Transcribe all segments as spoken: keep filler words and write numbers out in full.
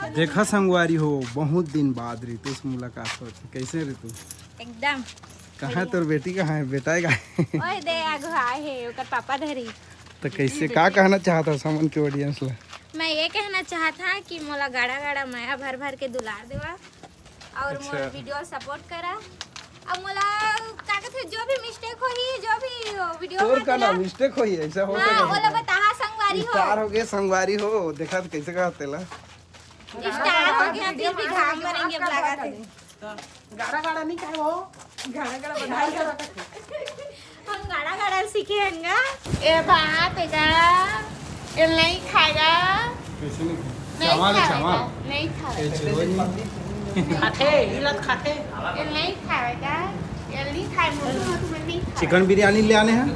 देखा संगवारी हो, बहुत दिन बाद रितु से मुलाकात होत हे। कैसे रितु? एकदम कहाँ हे तोर बेटी, कहाँ हे बेटा, हे कहाँ हे? ओए दे, आगू आए हे, ओकर पापा धरी। तो कैसे, का कहना चाहत हस हमन के audience ला? मैं ये कहना चाहत हूँ कि मोला गाड़ा गाड़ा मया भर भर के दुलार देवा और अच्छा। मोर video support करा। अब मोला का कहथे, जो भी mistake होही, जो भी video तोर में का ना तेला mistake होही, ऐसा हो हाँ, सकत ओला हे। बताहा संगवारी हो। Star हो गए संगवारी हो, देखा तो कैसे कहत तेला। Star हो गया, फिर भी घाम मरेंगे, अब लगा थे। गाड़ा गाड़ा नहीं खाए वो, गाड़ा गाड़ा बधाई करो। हम गाड़ा गाड़ा सीखे हंगा। ए बात का, ये नहीं खाएगा। कैसे नहीं खाए? नहीं चावल है, खाएगा, चावल। नहीं खाएगा। ये चावल नहीं। खाते, ये लत खाते। ये नहीं खाएगा, ये नहीं खाए, मोटू मोटू में नहीं खाए। Chicken बिरयानी ले आने हैं।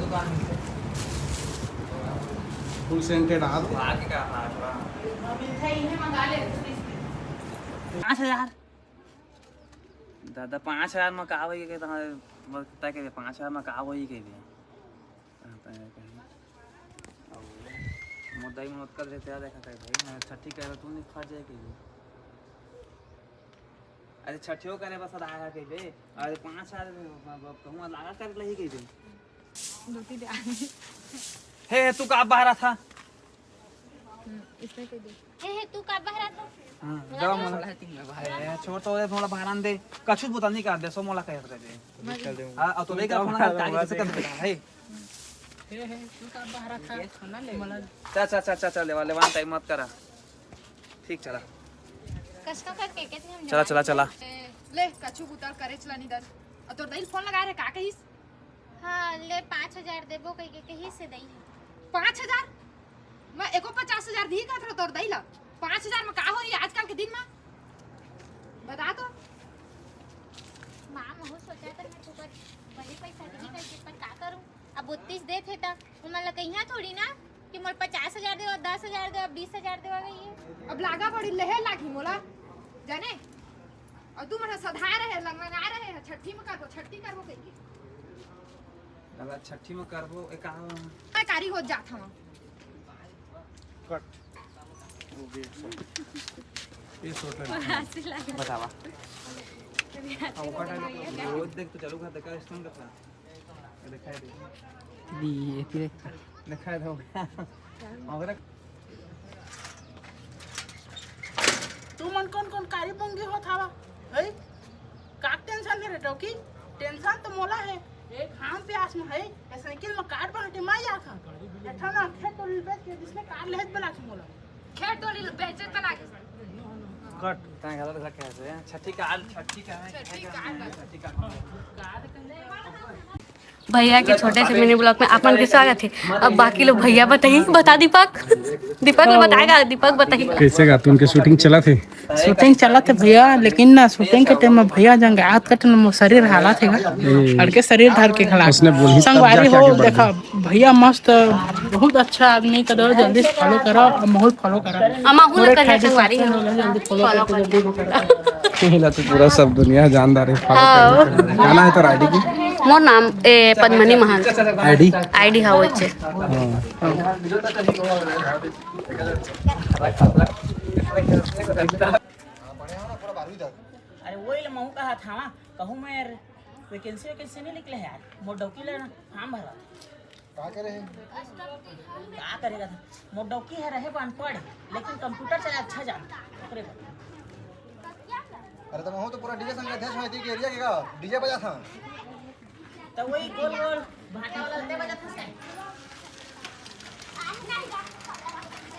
Full scented हाथ। मिलता ही है, मंगा ले। पाँच हजार। दादा, पाँच हजार म का होई के, तहां बता के, पाँच हजार म का होई के बे? मोर दाई मन ओतका देथे, देखा था भाई, मैं छठी करे, तू नहीं फट जाए के बे। अरे छठियो करे बस आधा आधा के बे। अरे पाँच हजार कहूँ लागा कर लही के बे। धोती दे। हे, हे, तू का बाहर था? हम्म, इसमें कह दे। हे, हे, तू का बहरा था? हाँ, जाओ मोला। ए, छोड़ तो, ए, मोला बहरान दे। कछु बुता नहीं कर दे, सो मोला कहत रहे। हाँ, और तो लेकर अपना तारीफ से कर देता है। हे, हे, तू का बहरा था? ये छोड़ना ले। मोला। चल, चल, चल, चल, चल, लेवा, लेवा, टाइम मत करा। ठीक, चला। कस का करके, कितने हम चला, चला, चला। ए, ले, कछु बुता करे चला नहीं दर। और तोर दाई फोन लगा रहे, का कहिस? हाँ, ले पाँच हजार देबो कहिके कहिस हे दई हे। पाँच हजार? मैं एको पचास हजार दी का था तोर दई ला। पाँच हजार में का होही आजकल के दिन में? बता तो। माँ, महू सोचा था मैं तुकर वही पैसा दी कहिके, पर का करूँ? अब बत्तीस देत हे ता, उमन ला कहिया थोड़ी ना कि मोर पचास हजार देवा, दस हजार देवा, बीस हजार देवा कहिए। अब लागा पड़ी, लेहे लागी मोला, जाने? और तू मन ह सधाय रहे, लंगलंगा रहे ह, छठी में करबो, छठी करबो कहिके। दादा, छठी में करबो, ए, कहाँ? मैं कारी हो जात हूँ। कट। वो भी एक सौ। ये सौ टन। हंसी लगे। बतावा। अभी हंसी लगे भैया का। वो देख तो चालू कर, देखा, स्टोन का था। दिखाई दे। दी, ये फिर एक दिखाई दो। मगर तू मन कौन कौन कारी मुंगी होत हवा? है? का टेंशन ले रे टोकी? टेंशन तो मोला है। एक घाम प्यास में है, ये साइकिल में काट बांटे मैं या खा। एठा ना खेत तो बेच के जिसने कार लेत बला के मोला। खेत तो बेचे बला के। कट। तैं गलत रखे है, छठी का आल, छठी का है, छठी का आल। छठी का आल। भैया के छोटे से मिनी ब्लॉग में आप मन के स्वागत है। अब बाकी लोग भैया बताइए, बता दीपक, दीपक ने बताएगा, दीपक बताइए। कैसे गा, तुमके शूटिंग चला थे? शूटिंग चला थे भैया, लेकिन ना शूटिंग के टाइम में भैया जंग आत कट न मोर शरीर हालत है, ए, अड़के शरीर धर के खड़ा। उसने बोली तब संगवारी जाके हो, आगे बढ़ देखा गई। भैया मस्त, बहुत अच्छा आदमी, कदर जल्दी से फॉलो करो और महू ल फॉलो करो। अमा हूँ पूरे कर ले खाए संगवारी हो। जल्दी फॉलो फॉलो करके कर। जल्दी करो। हिला तो पूरा सब दुनिया जानदार है, फॉलो हाँ। करने के लिए। क्या नाम है तेरा आईडी की? मोर नाम ए पद्मनी महंत। आईडी? आईडी हाँ वही छे। हाँ। अरे वही ले महू कहा था, कहूँ मैं वैकेंसी वैकेंसी नहीं निकले है यार, मोर डौकी ले ना फॉर्म भरा। का करे है? का करेगा था? मोर डौकी है रहे अनपढ़, लेकिन कंप्यूटर चला अच्छा जान। ओकरे बर। अरे तो महू तो पूरा डीजे संग अध्यक्ष है, ठीक एरिया के का डीजे बजा था। तो वही गोल गोल भाटा वाला ते बजा था।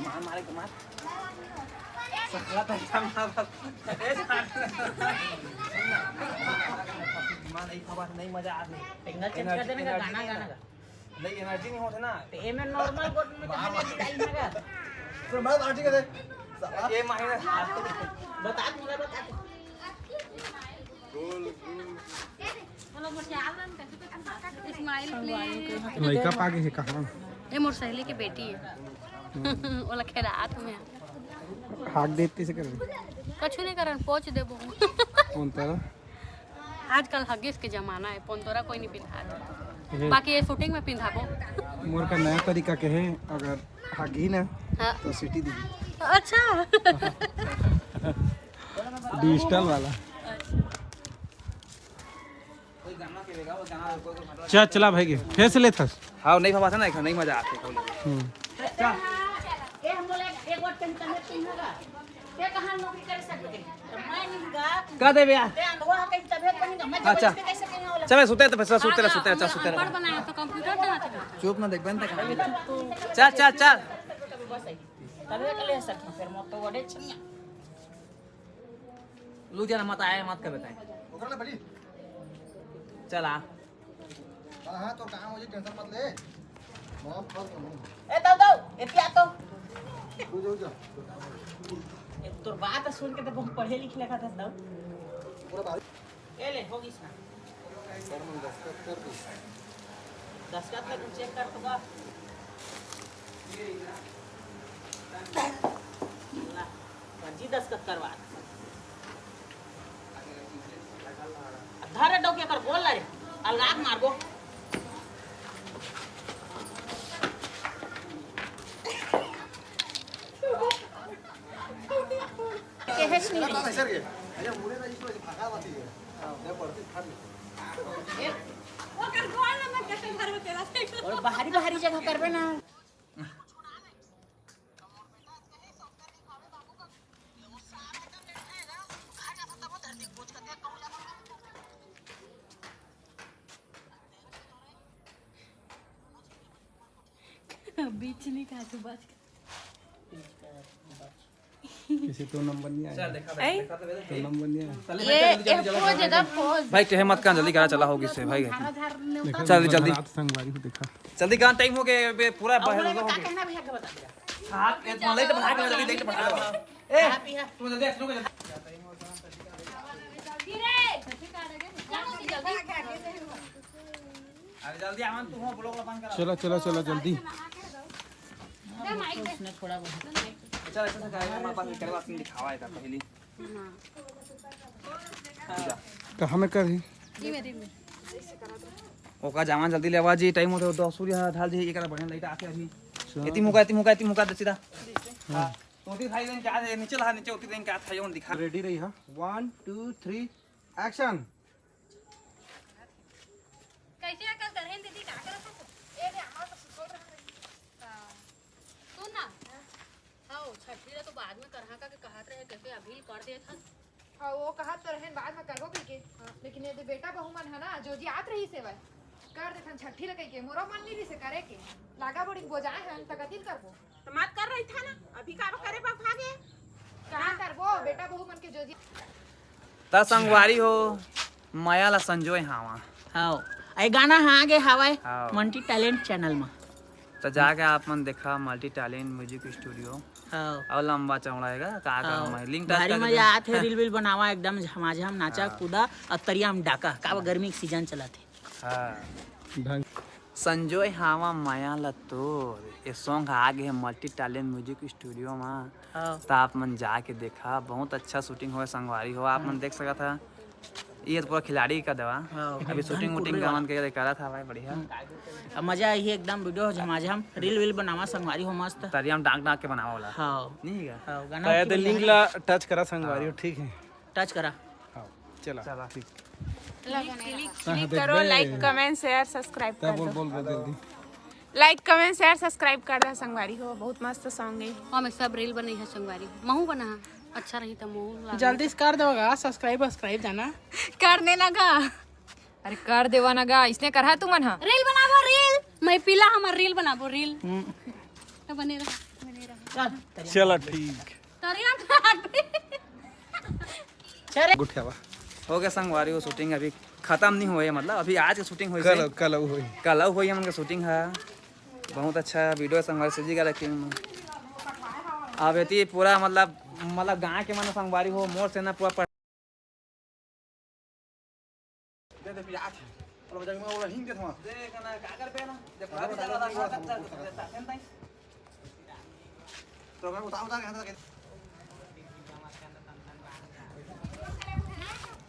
मार, मारे के मार। साला तो अच्छा मार। ए, साला। मार, नहीं खबर, नहीं मजा आ रही। एंगल चेंज कर देने का, एनर्जी गाना, नहीं है गाना ना। का। नहीं, एनर्जी नहीं होता ना। तो ए में नॉर्मल बोल में कहानी बिताई ना का। तो मैं पार्टी कर दे। साला। ये माहिर। बता, तू बता। गोल, गोल। Smile please. लइका पागे हे कहाँ? ए मोर सहेली के बेटी है। ओला खेलात में। हाक देत कैसे करबे? कछु नहीं करन, पोंछ देबो। कौन तरह? आजकल हगिस के जमाना है, पोंतोरा कोई नहीं पिंधात। बाकी ये शूटिंग में पिंधाबो। मोर का नया तरीका के है, अगर हागी ना हाँ। तो सीटी दी। अच्छा। पिस्टल वाला। चल, चला भाई के, फेर से लेथस। हाँ, नहीं बाबा, नहीं, नहीं मजा आते। हम्म। का देबे यार? अच्छा। चल, सुते तो पैसा सुते रह, सुते रह, चल, सुते रह। चुप ना, देख बंद कर। चल, चल, चल। लू जना मत आए, मत कर बताए। चल आ। हाँ, हाँ, तो काम हो जाए, टेंशन मत ले। ए, दाऊ, दाऊ, एती आ तो। हो जा, हो जा। ए, तोर बात सुन के तो बहुत पढ़े लिखे लगा था, दाऊ। पूरा बात। ए ले, हो गई ना। सर, मन दस्तखत कर दी। दस्तखत कर, तू चेक कर तो का। ला, फर्जी दस्तखत करवा। धर रे डौकी, एकर गोल ला रे, अलगात मारबो। केहेच नहीं रही। और बाहरी बाहरी जगह करबे ना। बीच नहीं खा तू बात। किसी तो नंबर नहीं आया। चल, देखा, ऐ? देखा तो, तो नंबर नहीं आया। चल, ये चल, चल, चल, एक चल, वो चल, जगह चल। पहुंच भाई, कहे मत कर, जल्दी करा, चला होगी से, भाई। चल, जल्दी। रात संगवारी को देखा। जल्दी करा, टाइम हो गया, बे, पूरा अब बाहर बोले, हो का गया। कहना भैया, बता दे। हाँ, ये तो लाइट बढ़ा दे, जल्दी लाइट बढ़ा दे। ए, आप ही है। तू जल्दी, शुरू कर, जल्दी। अरे जल्दी आवन, तू हो, ब्लॉग ला बंद करा। चला, चला, चला, जल्दी। उसने थोड़ा बहुत। अच्छा, अच्छा, अच्छा, हमारे पास निकले, बात नहीं दिखावा है पहली। कहाँ में कर ही? ओका जामा जल्दी लेवा जी, टाइम होते दस सूर्य ढाल जी, एकरा बढ़िया लाइट आके अभी। चल। एती मुका, एती मुका, एती मुका, सीधा। हाँ। तो उती भाई दिन क्या है, नीचे ला, नीचे उती दिन क्या था, ये दिखा। रेडी रही, हाँ। One, two, three, action। कैसे अकल करहिन दीदी, का करत हो? ए रे, हमार तो सुतल रह गई। हाँ। सुन ना। हाँ, छठी ला तो बाद में करहा का के कहत रहे, कैसे अभी कर देत हन। हाँ, वो कहत तो रहन बाद में करबो कहिके। हाँ। लेकिन ये दे बेटा बहू मन है ना, जोजी आत रही सेवा। कर देथन छठी ला कहिके, मोरो मन नहीं रही से करे के। लागा बड़ी बोजाए हन, तकतिल करबो। तो मत कर रही था ना, अभी का करे बा भागे? कहाँ करबो? बेटा बहू मन के जोजी। त संगवारी हो, मया ला संजोय हावा। हाव। ए गाना हाँ गे हावय, हाव। Multi Talent channel मा। त जाके आप मन देखा Multi Talent Music Studio। हाव। अउ लंबा चौड़ा हेगा, का हाव। कहूँ मैं, link touch भारी कर मजा देना। आथे, reel वील बनावा, एकदम झमाझम नाचा हाँ। कूदा, अउ तरिया म डाका, का बा गर्मी के season चलत हे। हाँ। ढंग। संजोय हावा मया ल तोर, ये song ह आ गे हे Multi Talent Music Studio मा। हाँ। त आप मन जाके देखा, बहुत अच्छा shooting होय संगवारी हो, आप मन देख सकत हा। ये तो पूरा खिलाड़ी का दवा। हाँ, अभी एकदम shooting वूटिंग कुर्रे वाला। गावन के करत हवय, बढ़िया। हम्म। अब मजा आही एकदम, video झमाझम, reel वील बनावा संगवारी हो मस्त। तरिया म डांक डांक के बनावा वाला। हाँ। नहीं है क्या? हाँ, गाना तो ये तो बढ़िया link है। ला touch करा संगवारी हो, हाँ। ठीक है। Touch करा। हाँ, चला। चला। ठीक। Click, click, हाँ, click देख करो, बे। Like, comment, share, subscribe तब कर बोल, दो। बोल, बोल जल्दी। Like, comment, share, subscribe कर दो संगवारी हो, बहुत मस्त song है। हम सब reel बनई है संगवारी, महू बना है, अच्छा रही त महू लागे। जल्दी से कर दो गा, subscribe, subscribe जाना। कर देना गा। अरे कर देवा ना गा, इसने करहा तुमन हा। Reel बनाबो reel, मैं पीला हमर reel बनाबो reel। हम्म। तो बने रहा, बने रहा। चल, चला ठीक। तरिया में तो आ गई। गुठियावा। हो गया संगवारी, वो shooting अभी खत्म नहीं हुआ है, मतलब अभी आज की shooting हुई कल, से। कल हुई। कल हुई है उनका shooting है। बहुत अच्छा video संगवारी से जी का, लेकिन अब एती पूरा मतलब, मतलब गाँव के मन संगवारी हो, मोर से ना पूरा दे दे, पियात है। ओला बजा के मैं ओला हिंग देत हूँ। देख ना, का करबे ना? देख, अरे, भाभी चला रहा, अरे, का करता है, अरे, करता है, करता है। तो मैं उतार, उतार के हाथ लगे।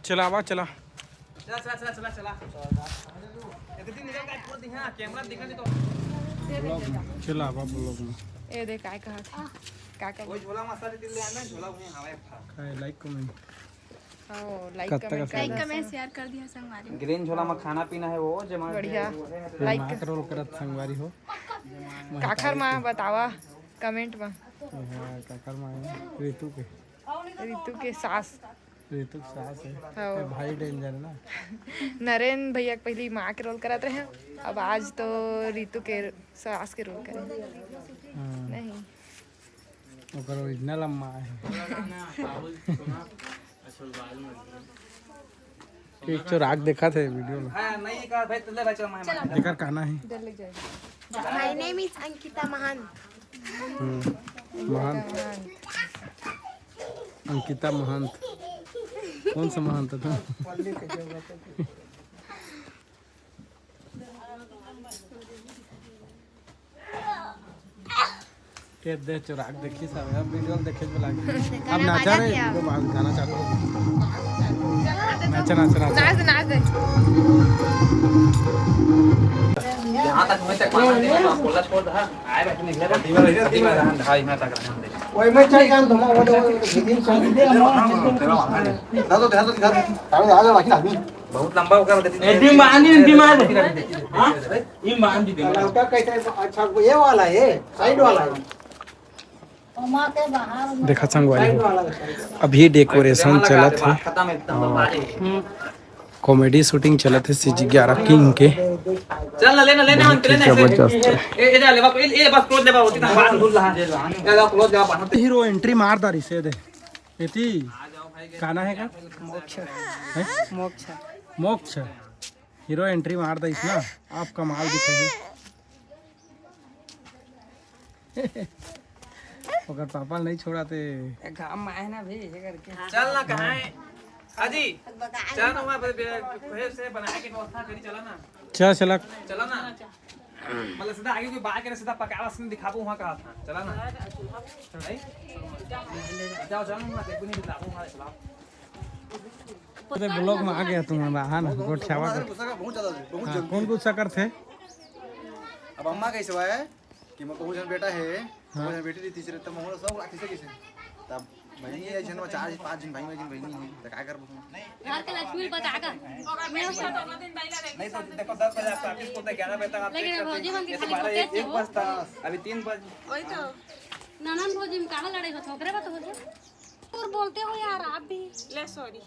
चला, आवाज चला। चला, चला, चला, चला, चला। ये दीदी निकल के पूरा दिखा, camera दिखा दे तो। Vlog में, चला, आवा vlog में। ए देख, काय कहत हे? का, का? वही झोला मसाले दिल ले आना, झोला वहीं हवा एक था। काय, like, comment। ओ, like, कब तक comment कर दो। Like, comment, share कर दिया संगवारी। Green झोला में खाना पीना है वो, जेमा बढ़िया। वो है, like। माँ के role करत संगवारी हो। काखर माँ बतावा comment में। हाँ, काखर माँ है, रितु के। रितु के सास। रितु के सास है। हाँ। ये भाई danger ना। नरेन भैया के पहली माँ के role करत रहे, अब आज तो रितु के सास के role करे। हाँ। नहीं। ओकर original अम्मा है। एक चोराक देखा थे video में। हाँ, नहीं, एक बार भाई, ले भाई, चल, मैं, मैं। एकर कहना है। My name is Ankita Mahant. हम्म, महंत। अंकिता महंत। कौन सा महंत था? के दे चोराक देखी सब, अब video देखे में लागे। अब गाना नाचा बाजा रे, क्या? Video बाज-, गाना चालू। नाचा, नाचा, नाचा। नाच दे, नाच दे। जहाँ तक मैं तक मामा के पास बोला छोड़ दे, हाँ। आए बैठे नहीं, धीमा, धीमा, धीमा, हाँ, हाँ, यहाँ तक रहने दे। ओए, मैं चल जाऊँ, तुम वो तो, वो तो, ध्यान दो, ध्यान दो, ध्यान दो। ताऊ, आ जा, बाकी आदमी। बहुत लंबा हो गया, ए, टीम बांध दी, टीम बांध। हाँ? टीम बांध दी। लड़का कैसे? अच्छा, ये वाला है, side वाला है। देखा संगवारी हो, अभी decoration चलत है, खत्म एकदम, बाहर ही। Comedy shooting चलत है CG ग्यारह King के। चल ना, लेना, लेना, बहुत लेना, ही जबरदस्त है। ए, ए, जा, लेवा, ए, ए, बस close लेवा होती ना, बाहर दूर रहा। जा, जा, close लेवा, बाहर। Hero entry मार दारी से दे। एती, गाना है का? मोक्ष। हैं? मोक्ष। मोक्ष। Hero entry मार दे इसना, आप कमाल दिखाई। ओकर पापा नहीं छोड़ाते। ए, घाम में आए ना भी, ये करके। चल ना, कहाँ है? हाजी, चल ना, वहाँ पे बे-, कोई से बनाए के व्यवस्था करी, चला ना। चल, चला। चला ना। मतलब सीधा आगे कोई बात करे, सीधा पकावा सीन दिखाबो वहाँ का था। चला ना। चल भाई। जाओ, जाओ ना, देखो नहीं दिखाबो वहाँ, चलाओ। अरे vlog में आ गया तुम, हाँ ना, गोठियावा कर। बहुत ज्यादा, बहुत हाँ, जल्दी। कौन गुस्सा करथे? अब अम्मा कैसे हुआ है कि मैं कहूँ जन बेटा है, हाँ। कहूँ जन बेटी रही, तीसरे तब मैं सब राखी से कैसे? तब बहनी है, जन में चार, पाँच जन भाई, मैं जन बहनी है, तो क्या करूँ? घर के लक्ष्मी बता कर। नहीं तो देखो, दस बजे आपका office खुलता है, ग्यारह बजे तक आप लेकिन check करते भौजी हैं। मन के ये तो खाली बारह, होते एक, एक हो। बजता, अभी तीन बज। वही तो। ननन भौजी में कहाँ लड़े हो? ओकरे बात हो जाए। और बोलते हो यार आप भी। ले, sorry।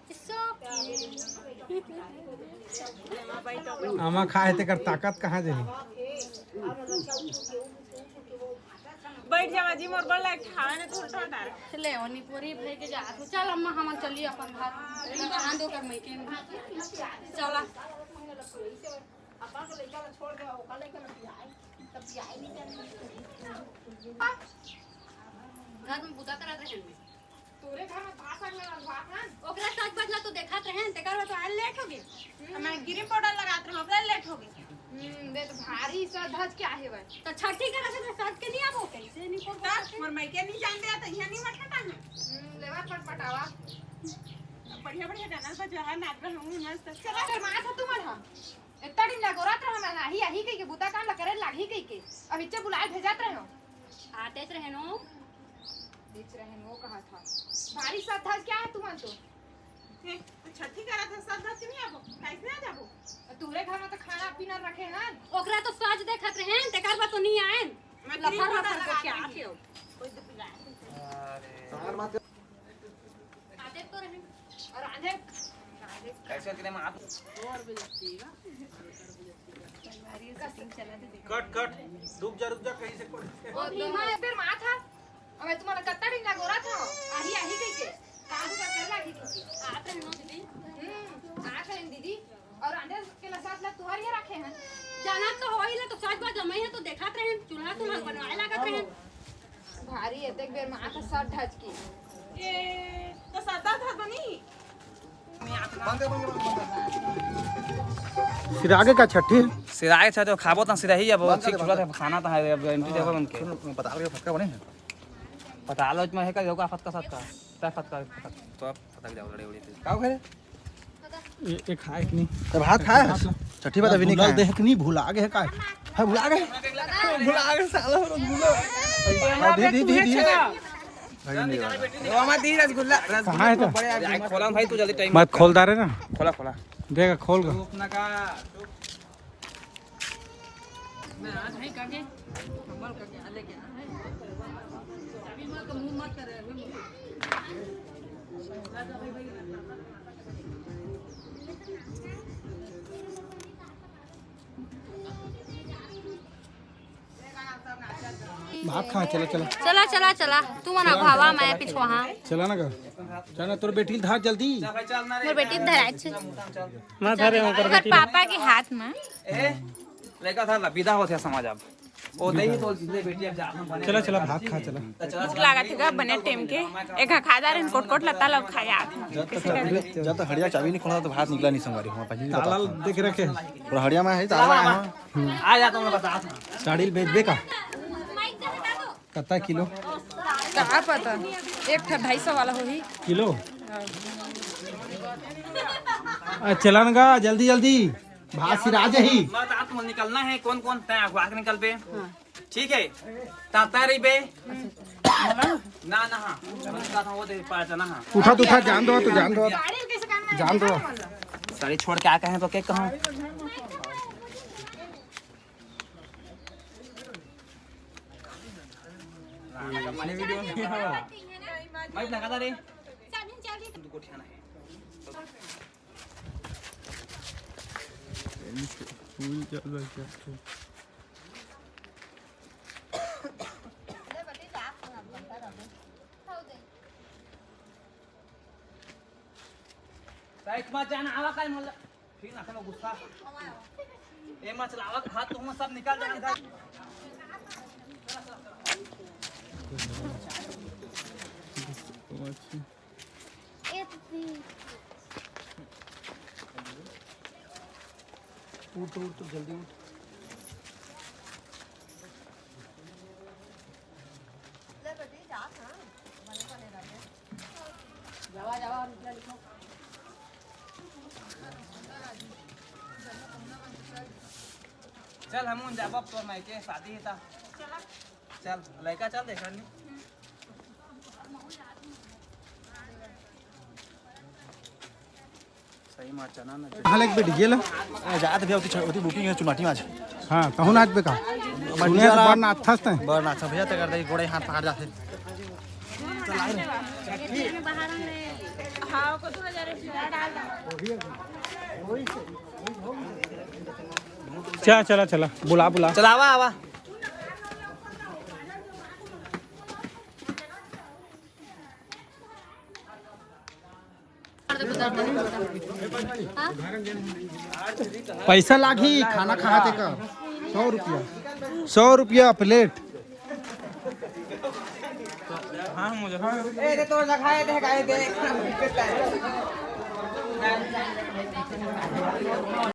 It's okay। आमा खाए तेकर ताकत कहाँ जाही? बैठ जा बाजी, मोर बर लायक ठावे ने थोड़ा डाल। ले, ओनी पूरी भई के जा। तो चल अम्मा, हमन चली अपन घर। कहाँ दो कर मैं के। चला। अपन के लइका ला छोड़ दे, ओकर लइका ला पियाई, तब पियाई नहीं जाने। घर में बुता करत रहे। तोरे घर में भाषा में बात है। ओकरा सज बजला तो देखत रहे, तेकर बाद तो आए लेट हो गए। हम्म। मैं cream powder लगात रहे, ओकरा लेट हो गए। हम्म, दे तो भारी सज धज के आहे भाई। तो छठी करत है तो सज के नहीं आबो, कैसे नहीं को तब मोर मायके नहीं जान दे, तो यहाँ नहीं मटमटा है। हम्म, लेवा पटपटावा। बढ़िया बढ़िया गाना बजा, नाच रहा हूँ मस्त। चला कर मार था तू मर हम। इतना दिन लगोरत रहो मैं, आही, आही कहिके, बुता काम ला करे लागही कहिके। अब इच्चे बुलाए भेजत रहो। आतेच रहे नो। बीच रहे नो कहा था। भारी सज धज के आए तुमन तो। हे, तो छठी करत है, सज धज के नहीं आबो? कैसे आ जाबो? तुहरे घर में तो खाना पीना रखे हैं। ओकरा तो सज देखत रहे हैं, तेकर बाद तो नहीं आए। मैं लफर cream powder लफर लगा के देंगे। आके हो। कोई दिक्कत नहीं। अरे। आते तो रहे। और आधे कैसे करे में आप? कट, कट। रुक जा, रुक जा, कहीं से कट। और फिर माँ, फिर माँ था। अब तुम्हारा कत्ता दिन लगोरा था। आही, आही कह के। काम कर कर लागी कह के। आते हैं ना दीदी। हम्म, आ गए दीदी। और आने के ला साथ ला तुहर ये रखे हैं। जाना तो हो ही ले, तो सच बात जमाई है तो देखत रहे, चूल्हा तुल्हा बनवाए लागत रहे। भारी एतेक बेर में आके सर ढच के। ए, तो सदा था बनी। सिरागे का छठी? सिरागे छठी खाबो त सिराही अब बंद कर ठीक दे, छोड़ा बंद था, खाना था, अब एंट्री देबो बन के। सुन, पता लगे फटका बने है। पता लो, मैं है का, का फटका सटका। तय फटका, फटका। तो आप फटक जाओ, लड़े उड़े थे। का करे? ये, ये खाए कि नहीं? तब हाथ खाए है? छठी बात अभी नहीं भुला खाए। देख नहीं, भुला गए का? हाँ, भुला गए। भुला गए साला, भुला। हाँ, दे, दे, दे, दे। वो हमारे दी रसगुल्ला, रसगुल्ला कहाँ है तो? बड़े आदमी। खोला भाई, तू जल्दी टाइम मत खोल डारे ना। खोला, खोला। देगा, खोल गा। भात खा, चला, चला। चला, चला, चला। तू मना भावा, मैं पिछुआ, हाँ। चला ना गा। चला ना, तोर बेटी ल धर जल्दी। मोर बेटी ल धराए छे। मैं धरे हूँ, ओकर ओकर बेटी ल। पापा के हाथ में। ए, लड़का था, विदा होथे समाज अब। ओ, दे ही तो ले बेटी, अब जा, हम बने चला, चला, भात खा, चला। भूख लागत हे गा, बने टेम के। एक खा जा रहे, कोट कोट लता लोग खा जात हे। जब तक हड़िया चाबी नहीं खोला तो भात निकला नहीं, संगवारी, हम पहली ताला देख रखे। पूरा हड़िया में है, ताला है। आ जा, तो मैं बता। साड़ी ल बेचबे का? कत्ता किलो? का पता, एक ठा ढाई सौ वाला होही। किलो? हाँ। आ, चलन गा, जल्दी, जल्दी। भात सिरा जाही। मैं तो आत्म निकलना है, कौन कौन तय अगवा के निकल पे। हाँ। ठीक है, ता तय रही बे। ना, ना, हाँ। मैं तो कहता हूँ, वो दे, पा जाना, हाँ। उठा तो उठा, जान दो, तो जान दो। जान दो। साड़ी छोड़ के आ कहें तो क्या कहूँ? माइक लगा रे। साइड मत जाना, आवा काहे मोला? फिर ना, गुस्सा। ए, मत चलावा, हाथ तुम सब निकाल देना। उठ, उठ, जल्दी उठ। चल, हमहू जाबो अब तोर मायके, शादी हे ता। चल, लइका चल, देख ली। सही में चना ना। हाल एक बेटी गेल। आ, जात भी होती छ-, होती बुकिंग है चुनाटी में आज। हाँ, कहूँ नाचबे का? सुने तो बड़ नाचथस तैं। बड़ नाच भैया, ते कर दे, गोड़े हाथ पकड़ जाते। चला, चला, चला, बुला, बुला। चलावा, आवा। पैसा लागही खाना खाते का। सौ रुपया, सौ रुपया प्लेट। हाँ, मुझे। ए, तो तोर लखाए दे, गाए दे।